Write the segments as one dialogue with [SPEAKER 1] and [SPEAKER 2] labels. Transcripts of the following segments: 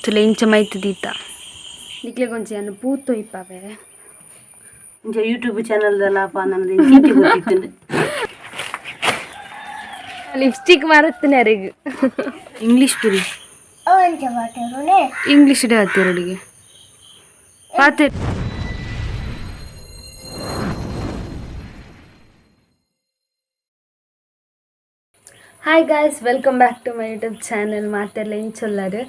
[SPEAKER 1] ತುಲೆ ಇಂಚ ಮೈತ್ ದೀತ ನಿಕ್ಲೆ ಗೊಂಚಿ ಅನ್ನು ಪೂ ತೊಯ್ಪವೆ.
[SPEAKER 2] ಇಂಚ ಯೂಟ್ಯೂಬ್ ಚಾನಲ್ ಲಾಪ ನನ್ನದು ಚೀಟಿ ಗೊತ್ತಿತ್ತು.
[SPEAKER 1] ಲಿಪ್ಸ್ಟಿಕ್ ಮಾರತ್ತಿನ ಯಾರಿಗೆ? ಇಂಗ್ಲೀಷ್ ಪುರಿ. ಇಂಗ್ಲೀಷ್ ಡೇ ಹತ್ತಿರಡಿಗೆ ಪಾತೆ. Hi guys, welcome back to my YouTube channel. ಮಾತೆರ್ಲ ಇಂಚೊಲ್ಲರು?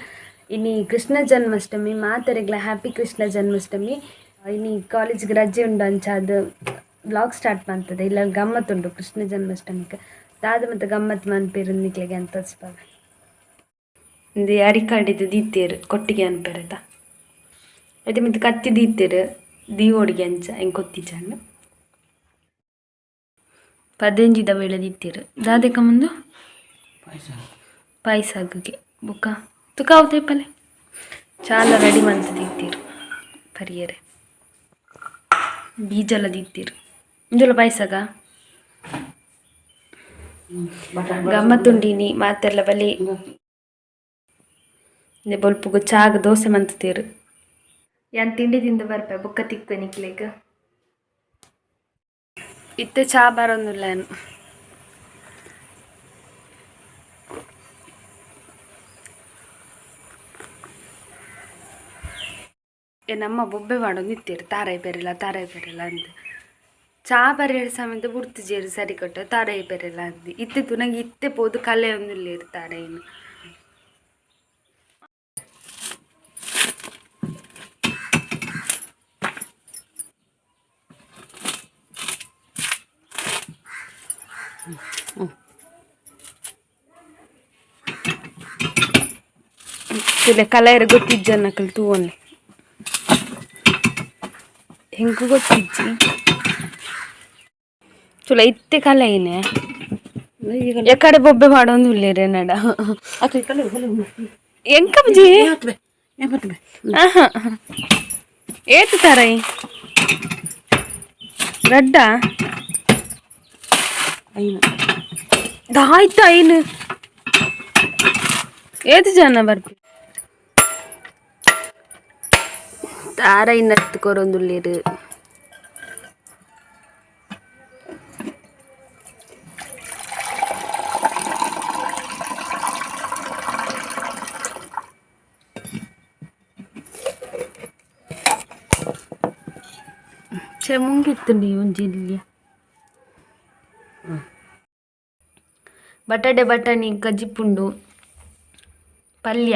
[SPEAKER 1] ಇನಿ ಕೃಷ್ಣ ಜನ್ಮಾಷ್ಟಮಿ. ಮಾತೆರೆಗ್ಲ ಹ್ಯಾಪಿ ಕೃಷ್ಣ ಜನ್ಮಾಷ್ಟಮಿ. ಇನಿ ಕಾಲೇಜ್ಗೆ ರಜೆ ಉಂಡು, ಅಂಚಾದ್ ಬ್ಲಾಗ್ ಸ್ಟಾರ್ಟ್ ಮಾಡ್ತದೆ. ಇಲ್ಲ ಗಮ್ಮತ್ ಉಂಡು ಕೃಷ್ಣ ಜನ್ಮಾಷ್ಟಮಿಗೆ. ದಾದ ಮತ್ತು ಗಮ್ಮತ್ ಮನ್ಪೇರು ನಿಕ್ಲೆಗೆ ಅಂತ ತೋಚ್ಪವೆ. ಇಂದು ಅರಿಕಾಡಿದ್ದು ದೀತೇರು ಕೊಟ್ಟಿಗೆ ಅನ್ಪೇರತ. ಅದೇ ಮತ್ತು ಕತ್ತಿ ದೀತೇರು ದೀವೋಡಿಗೆ ಅಂಚ ಹೆಂಗೆ ಕೊತ್ತಿಚಂಡು ಪದೆಂಜಿದ ವೇಳೆ ದೀತೇರು. ದಾದೆಕ ಮುಂದು ಪಾಯಸಾಗಕ್ಕೆ ಬುಕ್ಕ ತುಕಾವ್ ಪಲೆ ಚಾಲ ರೆಡಿ ಮಂತ್ ದೀತೀರು. ಪರಿಯರೆ ಬೀಜಲ ದೀತೀರು. ಇಂದುಲ ಪಾಯಸಗ ಗಮ್ಮತ್ತುಂಡಿನಿ. ಮಾತೆಲ್ಲ ಬಲಿ ಬೊಲ್ಪುಗು ಚಾಗ ದೋಸೆ ಮಂತುತ್ತೀರು. ಯಾನ್ ತಿಂಡಿ ತಿಂದು ಬರ್ಪೆ, ಬುಕ್ಕ ತಿಕ್ವೆ ನಿಕ್ಲೆಗ್. ಇತ್ತೆ ಚಾ ಬರೋದಿಲ್ಲ ಏನು. ಏ ನಮ್ಮ ಬೊಬ್ಬೆ ಮಾಡೋದು ನಿತ್ತೀರು, ತಾರೈ ಪೆರಿಲ್ಲ, ತಾರೈ ಪೆರಿಲ್ಲ ಅಂದ್. ಚಾ ಬರೆಯಡ್ ಸಮೇತ ಬುಡ್ತಿಜೇರು ಸರಿ ಕೊಟ್ಟು ತಾರೈ ಪೆರಿಲ್ಲ ಅಂದ್. ಇತ್ತೆ ತುನಗೆ ಇತ್ತೆ ಪೋದು ಕಲೆ ಒಂದುಲ್ಲೇರು ತಾರೈನು. ತುಲೆ ಕಲೈರ ಗೊತ್ತಿಜ್ಜನ್ನಕಲ್ ತೂವೊನ್ಲೆ. ಹೆಂಗೆ ಗೊತ್ತಿಜ್ಜಿ ತುಲ ಇತ್ತೆ ಕಲೈನೆ. ಎಕಡೆ ಬೊಬ್ಬೆ ಮಾಡೋದು ಉಲ್ಲೇರೆ ನಡ. ಎಂಕ ಬುಜಿ? ಏತು ತಾರೈ ರಡ್ಡ ದಾಯ್ತ ಐನು. ಏತು ಜನ ಬರ್ಪಿ? ತಾರೈ ನತ್ತು ಕೊರೊಂದುಲ್ಲೇರು. ಛೆ, ಮುಂಗಿತ್ತುಂಡು ಒಂಜಿ ಇಲ್ಲಿಯ. ಬಟಾಟೆ ಬಟಾಣಿ ಕಜಿಪುಂಡು ಪಲ್ಯ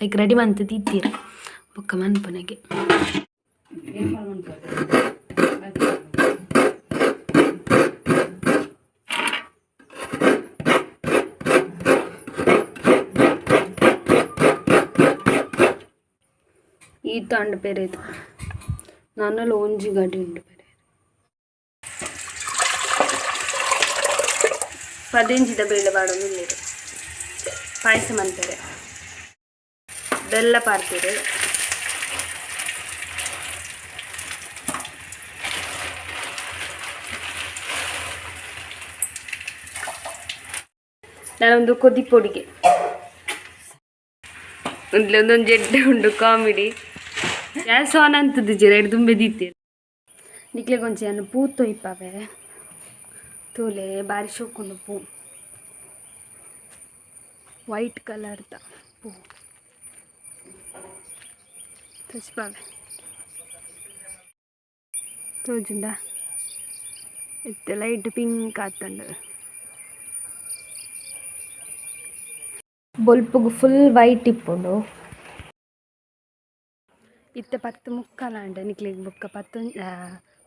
[SPEAKER 1] ಐಕ್ ರೆಡಿ ಮಂತ್ ದೀತೀರ್. ಬೊಕ್ಕ ಮನ್ಪುನಗೆ ಈ ತಾಂಡ್ ಪೆರೇದು ನನಲ ಒಂಜಿ ಗಡಿ ಉಂಡು ಪೆರೇದು. ಪದೆಂಜಿದ ಬೇಳೆ ಪಾಡೊಂದು ಪಾಯಸ ಮನ್ಪೆರೆ ಬೆಲ್ಲ ಪಾಡ್ತೀರಿ. ನಾನೊಂದು ಕೊದಿ ಪೊಡಿಗೆ ಒಂದೊಂದು ಜಡ್ಡೆ ಉಂಡು. ಕಾಮಿಡಿ ಗ್ಯಾಸ್ ಆನ್ ಅಂತದಿಜ್ಜಿ ರೈಡ್ ದುಂಬೆ ದೀತೇರು. ನಿಕ್ಲೆಗ್ ಒಂಜಿ ಅನ್ನು ಪೂ ತೊಯ್ಪವೆ. ತೂಲೆ, ಬಾರಿ ಶೋಕುಂಡು ಪೂ. ವೈಟ್ ಕಲರ್ದ ಪೂ ತೋಜ್ಪಾವೆ. ತೋಜುಂಡ? ಇತ್ತೆ ಲೈಟ್ ಪಿಂಕ್ ಆತುಂಡು. ಬೊಲ್ಪುಗು ಫುಲ್ ವೈಟ್ ಇಪ್ಪುಂಡು. ಇತ್ತೆ 10:45 ಆಂಡ್. ನಿಕ್ಲೆಗ್ ಬೊಕ್ಕ ಪತ್ತು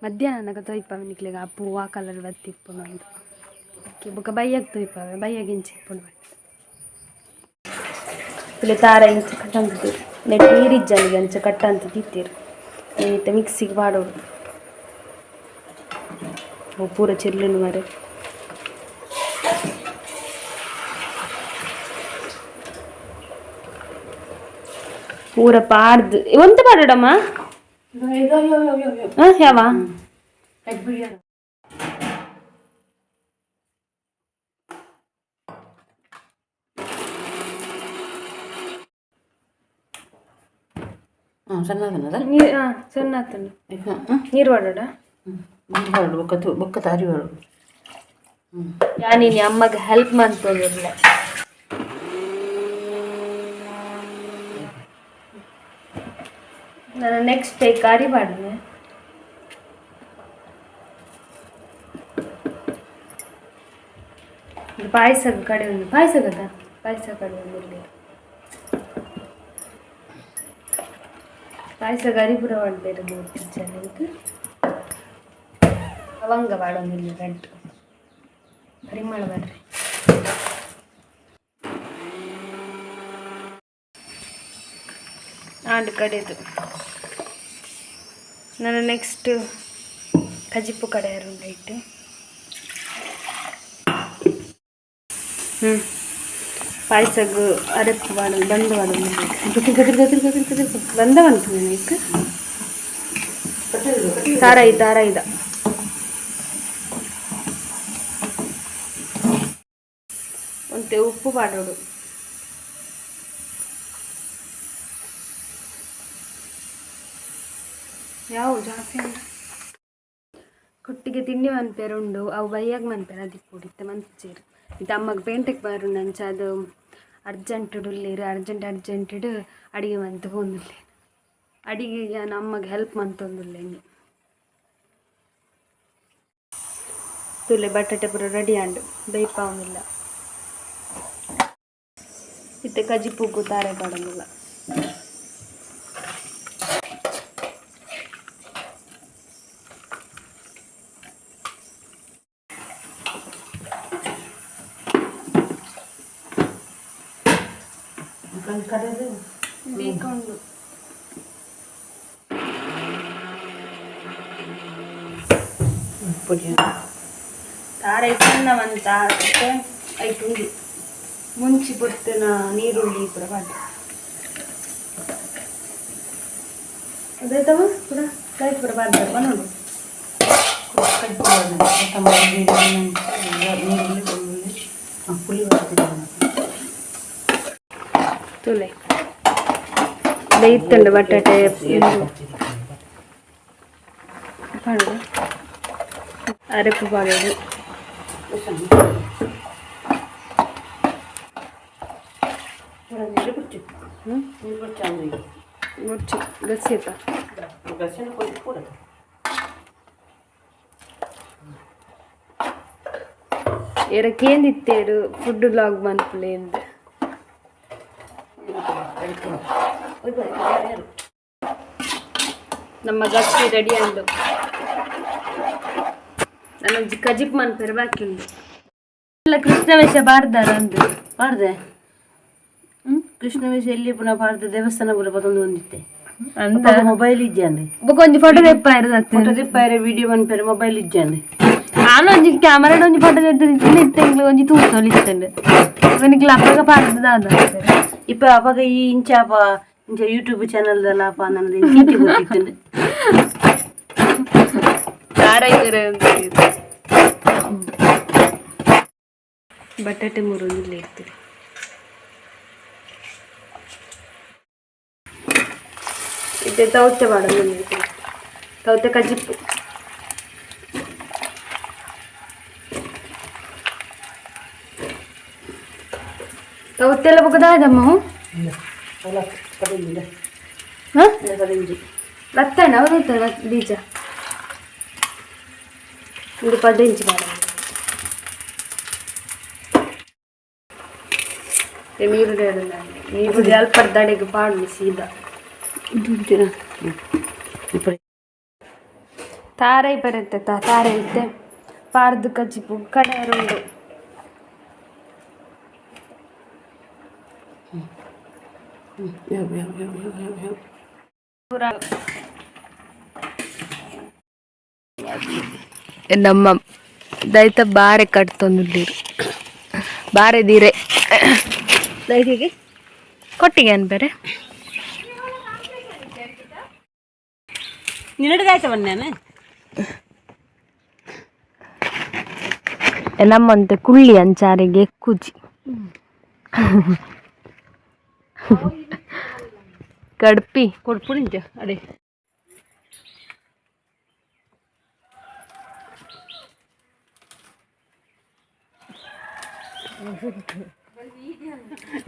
[SPEAKER 1] ಮಧ್ಯಾಹ್ನ ತೊಯ್ಪವೆ ನಿಕ್ಲೆಗ್ ಆ ಪೂ ಆ ಕಲರ್ ಬತ್ತಿಪ್ಪುಂಡು ಅಂದ್. ಓಕೆ, ಬೊಕ್ಕ ಬಯ್ಯಗ್ ತೊಯ್ಪವೆ, ಬಯ್ಯಗ್ ಇಂಚ ಇಪ್ಪುಂಡು. ಪಿಲೆ ತಾರ ಇಂಚ ಕಟ್ಟಂತದ್ದು ನೆಟ್ ನೀರಿಜ್ಜಂದಿಗೆ ಅಂಚ ಕಟ್ಟಂತ ದೀತೆರ್. ಇತ್ತೆ ಮಿಕ್ಸಿಗೆ ಪಾಡೊಡು. ಅವು ಪೂರ ಚೆಲ್ಲುಂಡು ಮಾರ್ರೆ. ಪೂರ ಪಾಡ್ದು ಒಂತೆ ಪಾಡೊಡಮ್ಮ. ಹಾಂ, ಯಾವ?
[SPEAKER 2] ಹಾಂ, ಸಣ್ಣ ಅದನ್ನದ.
[SPEAKER 1] ನೀರು, ಹಾಂ, ಸಣ್ಣ ಆತಂಡು. ನೀರು ವಾಡೋಡ.
[SPEAKER 2] ನೀರು ಬೊಕ್ಕ, ಬೊಕ್ಕ ತಾರಿ ವಾಡು.
[SPEAKER 1] ಯಾನೀನಿ ಅಮ್ಮಗೆ ಹೆಲ್ಪ್ ಮಂತೊಂದಿರ್ಲೆ. ನಾನು ನೆಕ್ಸ್ಟ್ ಡೇ ಕಾರಿ ಮಾಡಿದೆ. ಪಾಯಸ ಕಡೆ ಒಂದು ಪಾಯಸ ಗದ, ಪಾಯಸ ಕಡೆ ಒಂದು ಇರಲಿ. ಪಾಯಸ ಗರಿಪುರ ಮಾಡಬೇರು ಮೂರು. ಲವಂಗ ಬಾಡೊಂದಿಲ್ಲ, ರೆಡ್ ಪರಿಮಳ ಬರ್ರಿ. ಆಂಡ್ ಕಡೆದು ನಾನು ನೆಕ್ಸ್ಟ್ ಕಜಿಪು ಕಡೆ ಉಂಡೈಟು. ಪಾಯಸಗು ಅರೆಪ್ಪು ಬಾಡು ಬಂದು ಬಾಡು.
[SPEAKER 2] ಕದಿರ್ ಕದಿರ್ ಕದಿರ್ ಕದಿರ್.
[SPEAKER 1] ಬಂದ ಬಂತು ನನಗೆ. ತಾರ ದಾರ ಇದ. ಒಂತೆ ಉಪ್ಪು ಪಾಡೋಡು. ಯಾವ ಜಾಸ್ತಿ ಉಂಟು. ಕೊಟ್ಟಿಗೆ ತಿಂಡಿ ಮನ್ಪೇರು ಉಂಡು, ಅವು ಬೈಯಾಗ ಮನ್ಪೇರು ಅದಿಪ್ಪುಡು. ಇತ್ತೆ ಮನ್ಪುಜೆರ್. ಇತ್ತೆ ಅಮ್ಮಗ್ ಪೇಂಟೆಗ್ ಬರುಂಡು, ಅಂಚ ಅದು ಅರ್ಜೆಂಟ್ ಉಲ್ಲೇರು. ಅರ್ಜೆಂಟ್ ಅರ್ಜೆಂಟುಡು ಅಡಿಗೆ ಮಂತ್ ಪೋವೊಂದುಲ್ಲೆರ್. ಅಡಿಗೆ ಯಾನ್ ಅಮ್ಮಗ್ ಹೆಲ್ಪ್ ಮಂತೊಂದುಲ್ಲೆ ಇನಿ. ತೂಲೆ, ಬಟಾಟೆ ಪೂರ ರೆಡಿ ಆಂಡ್, ಬೇಯ್ಪಾವೊಂದುಲ್ಲ. ಇತ್ತೆ ಕಜಿಪುಗು ತಾರೆ ಪಾಡೊಂದುಲ್ಲ.
[SPEAKER 2] ಕಡೆದು.
[SPEAKER 1] ಬೇಕುಂಡು.
[SPEAKER 2] ಪುಡಿ.
[SPEAKER 1] ತಾರೆ ಸಣ್ಣ ಮಂತ ಐಟು ಉಂಡು. ಮುಂಚಿ ಪೊತ್ತಿನ ನೀರುಳ್ಳಿ ಪೂರ ಪಾಡ್ಡೆ. ಅದಾಯ್ತವ ಪೂರ ಕಾಯಿ ಪೂರ ಪಾಡ್ದಪ್ಪ ನೋಡು.
[SPEAKER 2] ಕಜ್ಜಿ ಕೊತ್ತಂಬರಿ, ನೀರುಳ್ಳಿ, ಬೆಳ್ಳುಳ್ಳಿ, ಪುಳಿ ಬರ್ತದೆ.
[SPEAKER 1] ತೂಲೆ, ಬೇಯ್ತುಂಡು ಬಟಾಟೆ. ಪಾಡು, ಅರೆಪು ಪಾಡೋದು.
[SPEAKER 2] ನೀರು ಕುಚ್ಚು. ನೀರು ಕುಚ್ಚು ಅಂದ್ರೆ.
[SPEAKER 1] ಮುಚ್ಚು ಗಸಿತ.
[SPEAKER 2] ಗಸಿನ ಕೊಯ್ದು ಪೂರ.
[SPEAKER 1] ಏರ ಕೇಂದಿತ್ತೇರು ಫುಡ್ ವ್ಲಾಗ್ ಮನ್ಪುಲೆ ಎಂದ್.
[SPEAKER 2] ಯಾರು?
[SPEAKER 1] ನಮ್ಮ ಗಸಿ ರೆಡಿ ಅಂಡು. ನನ್ನ ಕಜಿಪ್ ಮನ್ಪೆರ್ ಬಾಕಿ ಉಂಡು. ಎಲ್ಲ ಕೃಷ್ಣ ವೇಷ ಬಾರ್ದಾರ ಅಂದು.
[SPEAKER 2] ಪಾಡ್ದೆ ಕೃಷ್ಣ ವೇಷ ಎಲ್ಲಿ ಪುನಃ ಪಾಡ್ದೆ? ದೇವಸ್ಥಾನ ಪೂರ ಪತೊಂದು ಬಂದಿತ್ತೆ.
[SPEAKER 1] ಅಂದ.
[SPEAKER 2] ಮೊಬೈಲ್ ಇಜ್ಜಾಂದೆ.
[SPEAKER 1] ಬೊಕ ಒಂಜಿ ಫೋಟೋ ತೆಪ್ಪಾಯಿರ.
[SPEAKER 2] ಫೋಟೋ ತೆಪ್ಪಾರೆ, ವಿಡಿಯೋ ಮನ್ಪೆರೆ ಮೊಬೈಲ್ ಇಜ್ಜಾಂದೆ.
[SPEAKER 1] ನಾನು ಒಂಜಿ ಕ್ಯಾಮರಾಡ್ ಒಂಜಿ ಫೋಟೋ ತೆಗ್ದು ಇತ್ತೆಂಗ್ಲು ಒಂಜಿ ತೂತೊಲಿ ಇತ್ತಂಡು. ನಿಕ್ಲ ಅಪ್ಪಗ ಪಾಡ್ದು ದಾದ?
[SPEAKER 2] ಇಪ್ಪ ಅವಾಗ ಈ ಇಂಚಾಪ ಇಂಚ ಯೂಟ್ಯೂಬ್ ಚಾನಲ್ ಅಪ್ಪ ನನ್ನದು ಇಂಚಿ ಗೊತ್ತಿತ್ತು.
[SPEAKER 1] ದಾರ. ಬಟಾಟೆ ಮುರೊಂದು ಇರ್ತದೆ. ಇತ್ತೆ ತೌತೆ ಪಾಡೊಂದು, ತೌತೆ ಕಜಿಪ್ಪು. ತೌತೆ ಎಲ್ಲ ಬೊಕ ದಾದಮ್ಮ? ಹಾಂ, ಲತ್ತಣ್ಣ ಅವರು ಬೀಜ ಒಂದು ಪದ ಇಂಚು ಪಾಡ. ನೀರುಳ್ಳಿ, ನೀರುಳ್ಳಿ ಅಲ್ಪ ದಡೆಗೆ ಪಾಡು ಸೀದಾ. ತಾರೈ ಬರುತ್ತೆ ತಾರೆ ಇತ್ತೆ ಪಾರ್ದು ಕಜಿಪು ಕಡೆ ಉಂಡು.
[SPEAKER 2] ಯಾವ ಯಾವ ಯಾವ ಯಾವ ಯಾವ ಯಾವ.
[SPEAKER 1] ಪೂರ ನಮ್ಮ ದೈತ ಬಾರೆ ಕಟ್ತೊಂದುಳ್ಳೀರು, ಬಾರೆ ದೀರೆ.
[SPEAKER 2] ದೈತಿಗೆ.
[SPEAKER 1] ಕೊಟ್ಟಿಗೆ ಅನ್ಬೇರೆ.
[SPEAKER 2] ನಿನ್ನಡಿಗೆ ಬನ್ನೇನೆ.
[SPEAKER 1] ನಮ್ಮಂತೆ ಕುಳ್ಳಿ ಅಂಚಾರಿಗೆ ಕುಜಿ. ಕಡ್ಪಿ
[SPEAKER 2] ಕೊಡ್ಪುಣಿಂಚ ಅಡೆ.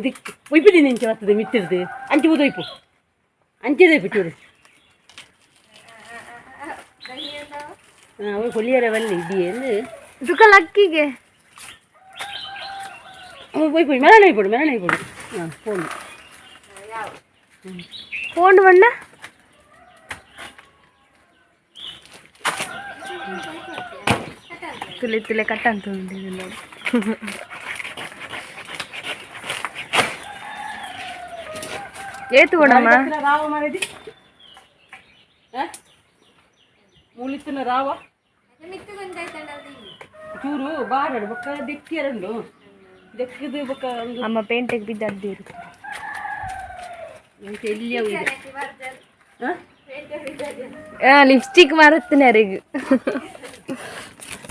[SPEAKER 2] ದಿಕ್ ಒಯ್ಪಿದ್ದೀನಿ ನಿಂಚೆ ಬರ್ತದೆ ಮಿತ್ತಿರ್ದು ಅಂಚೆ ಊದೊಯ್ಪು ಅಂಚೆದೊಯ್ಪು ಚೂರು. ಹಾಂ, ಕೊಲ್ಲಿಯರ ಬಲ್ಲಿ ಇಡಿಯಲ್ಲಿ.
[SPEAKER 1] ಸುಖ ಲಕ್ಕಿಗೆ.
[SPEAKER 2] ಒಯ್ಪು, ಮೆರಣ ಒಯ್ಪುಡು, ಮೆರಣ ಒಯ್ಪುಡು. ಹಾಂ, ಫೋನ್.
[SPEAKER 1] ಫೋನ್ ಬಣ್ಣ. ತುಲೆ ತುಲೆ ಕಟ್ಟ ಅಂತ ಉಂಟು ನೋಡಿ. ಏತು ಕೊಡಮ್ಮ.
[SPEAKER 2] ರಾವ ಮಾರಿದಿ ಮೂಲಿತ್ತಿನ ರಾವ ಚೂರು ಬಾರಡು ಬೊಕ್ಕ ದೆಕ್ಕಿಯರುಂಡು ದೆಕ್ಕಿದು ಬೊಕ್ಕ ಒಂದು.
[SPEAKER 1] ಅಮ್ಮ ಪೇಂಟೆಗೆ ಬಿದ್ದು ಅದ್ದಿರು.
[SPEAKER 2] ಎಂತ ಎಲ್ಲಿ ಇದೆ? ಹಾಂ.
[SPEAKER 1] ಲಿಪ್ಸ್ಟಿಕ್ ಮಾರತ್ತಿನ ಯಾರಿಗೆ.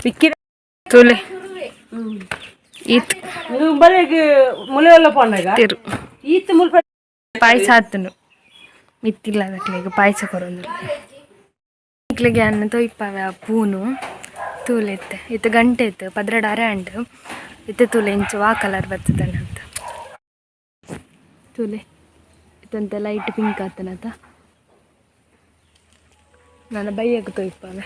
[SPEAKER 2] ಬಿಕ್ಕಿರ.
[SPEAKER 1] ತುಲೆ ಈತ್.
[SPEAKER 2] ಇದು ಬರೆಗ್ ಮುಲೆ ಎಲ್ಲ ಪೋಂಡಾಗ.
[SPEAKER 1] ತಿರು.
[SPEAKER 2] ಈತ್ ಮುಲ್ಪ.
[SPEAKER 1] ಪಾಯಸ ಆತನು ಮಿತ್ತಿಲ್ಲ ಅದಕ್ಕೆ ಪಾಯಸ ಕೊರೊಂದು ಇಕ್ಲೆಗೆ ಅನ್ನ ತೊಯ್ಪಾವೆ. ಆ ಪೂನು ತೂಲೆ ಇತ್ತೆ ಇತ್ತೆ ಗಂಟೆ ಇತ್ತು 12 ಅರೆ ಅಂಡು ಇತ್ತೆ. ತೂಲೆ ಇಂಚ ವಾ ಕಲರ್ ಬರ್ತದಣ್ಣ ಅಂತ. ತೂಲೆ ಇತ್ತಂತ ಲೈಟ್ ಪಿಂಕ್ ಆತನತ. ನನ್ನ ಬೈಯಕ್ಕೆ ತೊಯ್ಪಾವೆ.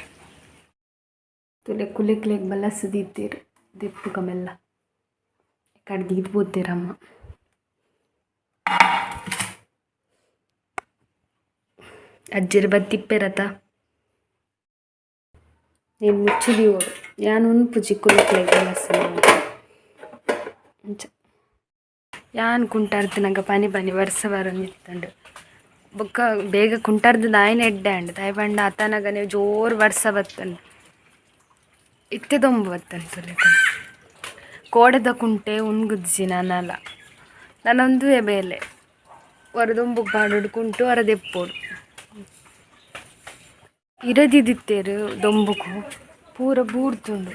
[SPEAKER 1] ತುಲೆ ಕುಲೆಕ್ಲೆಗ್ ಬಲಸದಿತ್ತೀರು ದೆಪ್ಪು ಕಮೆಲ್ಲ ಕಡ್ದು ಪೋತೀರಮ್ಮ. ಅಜ್ಜಿರ್ ಬತ್ತಿಪ್ಪೆರತ ನೀನು ಮುಚ್ಚಿದಿ ಓಡು ಯಾನ್ ಉನ್ಪುಜಿ ಕುಲೆಕ್ಲೆಗ್ ಬಲಸ ಅಂಚ. ಯಾನ್ ಕುಂಟಾರ್ತಿನಗ ಪನಿ ಪನಿ ವರ್ಷ ಬರೊಂದಿತ್ತಂಡು. ಬೊಕ್ಕ ಬೇಗ ಕುಂಟಾರ್ದು ದಾಯಿನ ಎಡ್ಡೆ ಅಂಡ್ ದಾಯಿ ಪಂಡ ಅತನಗನೆ ಜೋರು ವರ್ಷ ಬತ್ತಂಡು. ಇತ್ತೆ ದೊಂಬು ಬತ್ತಂಡು. ತುಲೆ ಕೋಡೆದ ಕುಂಟೆ ಉನ್ಗುಜ್ಜಿ ನನಲ ನಾನೊಂದುವೆ ಬೇಲೆ ಹೊರ ದೊಂಬು ಪಾಡೋಡು ಕುಂಟು ಹೊರ ದೆಪ್ಪೋಡು ಇರದಿದಿತ್ತೇರು ದೊಂಬುಕು ಪೂರ ಬೂರ್ತುಂಡು.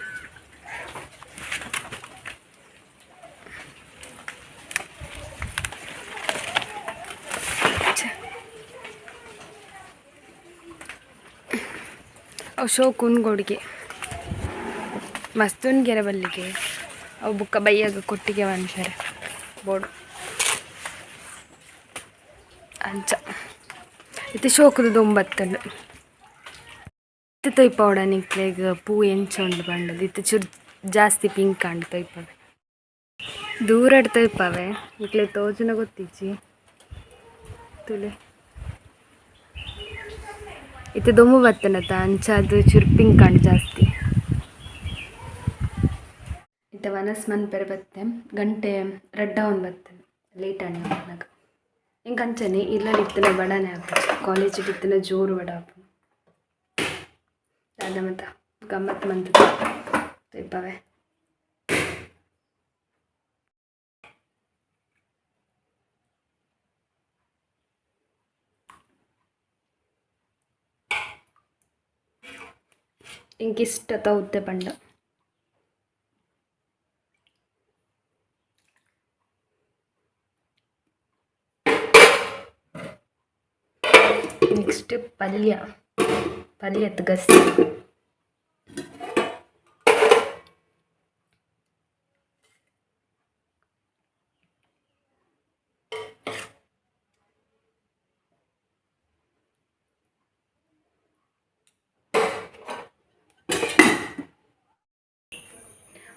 [SPEAKER 1] ಛೆ. ಅವು ಶೋಕ್ ಉನ್ಗೋಡಿಗೆ ಮಸ್ತ್ ಉನ್ಗೆರೆ ಬಲ್ಲಿಗೆ. ಅವು ಬುಕ್ಕ ಬೈಯಾಗ ಕೊಟ್ಟಿಗೆ ಮನುಷ್ಯರೆ ಬೋಡು ಅಂಚ. ಇತ್ತೆ ಶೋಕುದ ದೊಂಬತ್ತಂಡು. ಇತ್ತೆ ತೊಯ್ಪವಡ ನಿಕ್ಲೆಗ್ ಪೂ ಎಂಚ ಉಂಡು ಪಂಡದು. ಇತ್ತೆ ಚುರು ಜಾಸ್ತಿ ಪಿಂಕ್ ಅಂಡ್ ತೊಯ್ಪವೆ. ದೂರಡ್ ತೊಯ್ಪವೆ, ನಿಕ್ಲೆ ತೋಜುನ ಗೊತ್ತಿಜ್ಜಿ. ತುಲೆ ಇತ್ತೆ ದೊಂಬು ಬತ್ತನತ, ಅಂಚಾದ್ ಚುರು ಪಿಂಕ್ ಅಂಡ್ ಜಾಸ್ತಿ. ಇತ್ತೆ ವನಸ್ ಮನ್ಪೆರೆ ಬತ್ತೆ. ಗಂಟೆ ರಡ್ಡ ಒಂದು ಬತ್ತನೆ. ಲೇಟ್ ಆಂಡ್ ಮನ್ಪುನಗ ಎಂಕ್ ಅಂಚನೆ ಇಲ್ಲಲ್ ಇತ್ತಿನ ಬಡನೆ ಆಪುಜಿ, ಕಾಲೇಜ್ ಇತ್ತಿನ ಜೋರು ಬಡ ಆಪುಂಡು. ದಾದ ಮತ ಗಮ್ಮತ್ ಮಂತ್ ತೊಯ್ಪವೆ. ಎಂಕ್ ಇಷ್ಟ ತೌತೆ ಪಂಡ. ನೆಕ್ಸ್ಟ್ ಪಲ್ಯ, ಪಲ್ಯತ್ ಗಸಿ.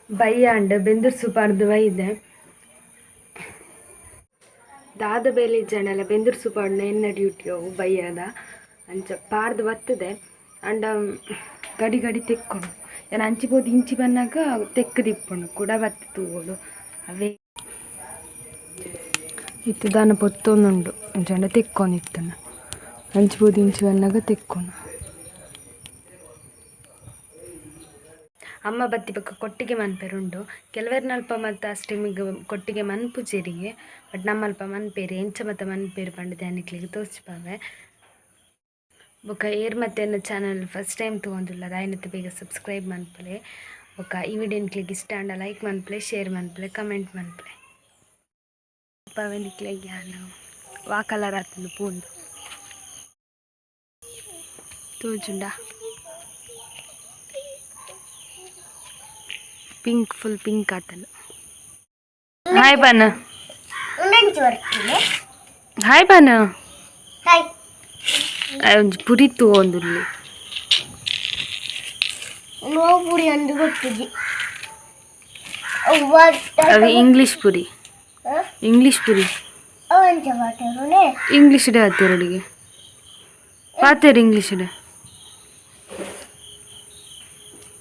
[SPEAKER 1] ಬಯ್ಯಾಂಡ್ ಬೆಂದೂರು ಸುಪಾರ್ದು ಬೈದೆ. ದಾದ ಬೇಲೆ ಇಜ್ಜಂಡಲ ಬೆಂದೂರು ಸುಪಾಡ್ನ ಎನ್ನ ಡ್ಯೂಟಿ ಅವು ಬಯ್ಯದ. ಅಂಚ ಪಾರ್ದು ಬತ್ತದೆ ಅಂಡ ಗಡಿ ಗಡಿ ತೆಕ್ಕೊಂಡು ಯಾನ್ ಅಂಚಿ ಪೋದು ಇಂಚಿ ಬನ್ನಗ ತೆಕ್ಕದಿಪ್ಪುಂಡು. ಕುಡ ಬತ್ತಿ ತೂವೊಡು ಅವೇ. ಇತ್ತೆ ದಾನ ಪೊತ್ತೊಂದುಂಡು ಅಂಚಂಡ ತೆಕ್ಕೊಂದಿತ್ತನ. ಅಂಚಿ ಪೋದು ಇಂಚಿ ಬನ್ನಗ ತೆಕ್ಕೊನು. ಅಮ್ಮ ಬತ್ತಿ ಬೊಕ್ಕ ಕೊಟ್ಟಿಗೆ ಮನ್ಪೆರುಂಡು. ಕೆಲವೆರ್ನಲ್ಪ ಮತ್ತ ಅಷ್ಟಮಿಗ್ ಕೊಟ್ಟಿಗೆ ಮನ್ಪುಜೆರಿಗೆ, ಬಟ್ ನಮ್ಮಲ್ಪ ಮನ್ಪೇರು. ಎಂಚ ಮತ ಮನ್ಪೇರು ಪಂಡುದು ಯಾನ್ ತೋಜ್ಪಾವೆ. ಬೊಕ್ಕ ಏರ್ ಮತ್ತೆ ಎನ್ನ ಚಾನಲ್ ಫಸ್ಟ್ ಟೈಮ್ ತೂವೊಂದುಲ್ಲರ್ ಆಯಿನತ ಬೇಗ ಸಬ್ಸ್ಕ್ರೈಬ್ ಮನ್ಪುಲೆ. ಬೊಕ್ಕ ಈ ವಿಡಿಯೋ ನಿಕ್ಲೆಗ್ ಇಷ್ಟ ಆಂಡ ಲೈಕ್ ಮನ್ಪುಲೆ, ಶೇರ್ ಮನ್ಪುಲೆ, ಕಮೆಂಟ್ ಮನ್ಪುಲೆ. ಪವೆ ನಿಕ್ಲೆಗ್ ಯಾನ್. ವಾ ಕಲರ್ ಆತಂದು ಪೂಂದು ತೋಜುಂಡ pink full pink ಆತಂದು. ಹಾಯ್ ಬಾನ. ಹಾಯ್ ಬಾನ. ಒಂಜಿ ಪುರಿ ತೂವೊಂದುಲ್ಲೆ.
[SPEAKER 3] ಪುರಿ ಅಂದು ಗೊತ್ತಿದ್ದಿ.
[SPEAKER 1] ಅವು ಇಂಗ್ಲಿಷ್ ಪುರಿ, ಇಂಗ್ಲಿಷ್ ಪುರಿ.
[SPEAKER 3] ಅವಂಚ ಮಾತಾಡೋನೆ.
[SPEAKER 1] ಇಂಗ್ಲಿಷ್ ಆತೇರಡಿಗೆ ಪಾತೇರು, ಇಂಗ್ಲಿಷ್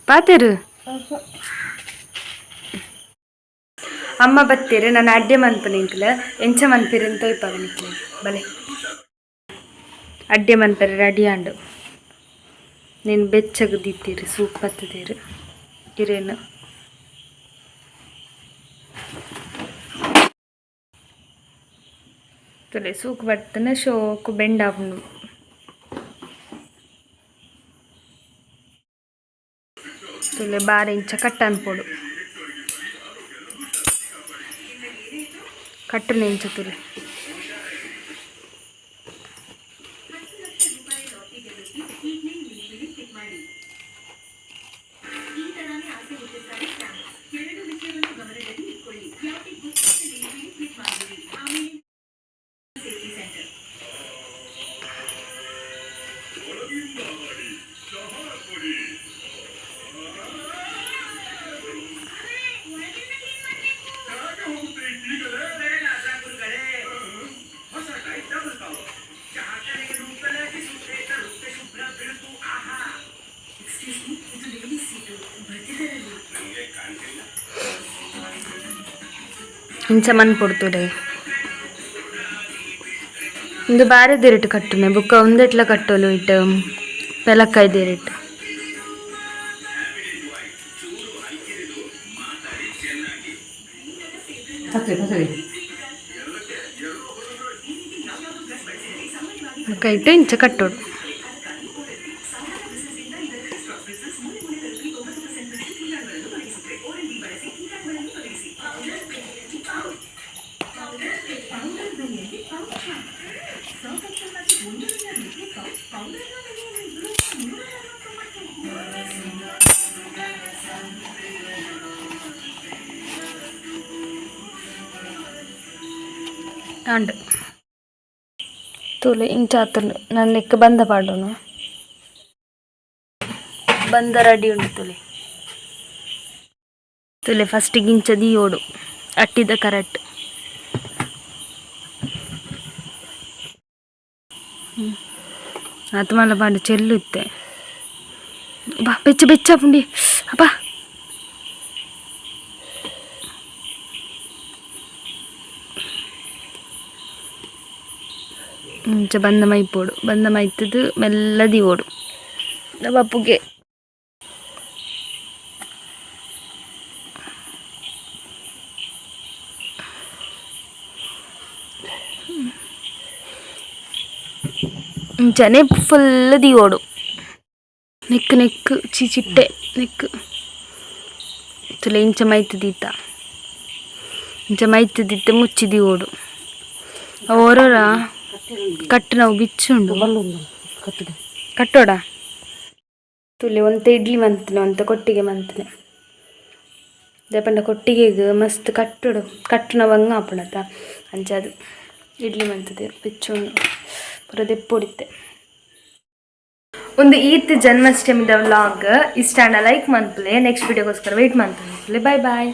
[SPEAKER 1] ಪಾತೇರು. ಅಮ್ಮ ಬತ್ತೀರಿ, ನಾನು ಅಡ್ಡೆ ಮನ್ಪು ನಿಂಕ್ಲ ಎಂಚ ಮನ್ಪಿರಿ ಅಂತ ತೋಯ್ಪಾಗ ನಿಕ್ಲೆ. ಬಲೆ, ಅಡ್ಡೆ ಮನ್ಪರೆ ರೆಡಿ ಆಂಡು. ನೀನು ಬೆಚ್ಚಗೆ ದಿತ್ತೀರಿ, ಸೂಪ್ ಬತ್ತದೇರು ಇರೇನು. ತುಲೆ, ಸೂಕ್ ಬರ್ತನೆ, ಶೋಕು ಬೆಂಡ್ ಆಪುಂಡು. ತುಲೆ, ಬಾರೆ ಇಂಚ ಕಟ್ಟ ಅನ್ಪೋಡು, ಕಟ್ಟುನೆ ಇಂಚ ತುಲೆ. ಇಂಚ ಮನ್ಪೊಡು ತುಲೆ. ಇಂದು ಬಾರೆ ದೇರಿಟ್ ಕಟ್ಟುನೆ ಬೊಕ್ಕ ಉಂದೆಟ್ಲ ಕಟ್ಟೋಲು ಇಟ್ಟು ಪೆಲಕ್ಕಾಯಿ ದೇರಿಟ್.
[SPEAKER 2] ಸರಿ ಸರಿ.
[SPEAKER 1] ಬೊಕ್ಕ ಇಟ್ಟು ಇಂಚ ಕಟ್ಟೋಡು. ಆಂಡ್ ತೂಲೆ, ಇಂಚ ಆತುಂಡು. ನನ್ನ ನೆಕ್ ಬಂದ ಪಾಡೋನು. ಬಂದ ರೆಡಿ ಉಂಡು ತುಲೆ. ತುಲೆ, ಫಸ್ಟಿಗೆ ಇಂಚ ದೀಯೋಡು ಅಟ್ಟಿದ ಕರೆಕ್ಟ್. ಆತ ಮಲ್ಲ ಪಾಂಡು ಚೆಲ್ಲು ಇತ್ತೆ. ಬಾ, ಬೆಚ್ಚ ಬೆಚ್ಚ ಪುಂಡಿ ಅಪ್ಪ. ಇಂಚ ಬಂದ ಮೈಪೋಡು, ಬಂದ ಮೈತದು ಮೆಲ್ಲ ದೀವೋಡು ಬಪ್ಪುಗೆ. ಇಂಚನೆ ಫುಲ್ ದೀವೋಡು. ನೆಕ್ ನೆಕ್ ಚಿ ಚಿಟ್ಟೆ ನೆಕ್. ತುಲೆ, ಇಂಚ ಮೈತದೀತ, ಇಂಚ ಮೈತದಿತ್ತೆ ಮುಚ್ಚಿ ದೀವೋಡು. ಓರೋರ ಕಟ್ಟು ನಾವು ಬಿಚ್ಚುಂಡು.
[SPEAKER 2] ಕಟ್ಟಿದೆ.
[SPEAKER 1] ಕಟ್ಟೋಡ. ತುಲೆ, ಒಂತೆ ಇಡ್ಲಿ ಮಂತನೆ, ಒಂತೆ ಕೊಟ್ಟಿಗೆ ಮಂತನೆ. ದಾಯೆಪಂಡ ಕೊಟ್ಟಿಗೆಗ್ ಮಸ್ತ್ ಕಟ್ಟೋಡು, ಕಟ್ಟುನ ಬಂಗ ಆಪುಂಡತ್ತ. ಅಂಚ ಅದು ಇಡ್ಲಿ ಮಂತದೆ. ಬಿಚ್ಚುಂಡು ಪೂರ ದೆಪ್ಪೊಡಿತ್ತೆ. ಒಂದು ಈತ್ ಜನ್ಮಾಷ್ಟಮಿದ ವ್ಲಾಗ್ ಇಷ್ಟ ಆಂಡ ಲೈಕ್ ಮನ್ಪುಲೆ. ನೆಕ್ಸ್ಟ್ ವಿಡಿಯೋಗೋಸ್ಕರ ವೆಯ್ಟ್ ಮನ್ಪುಲೆ. Bye boy.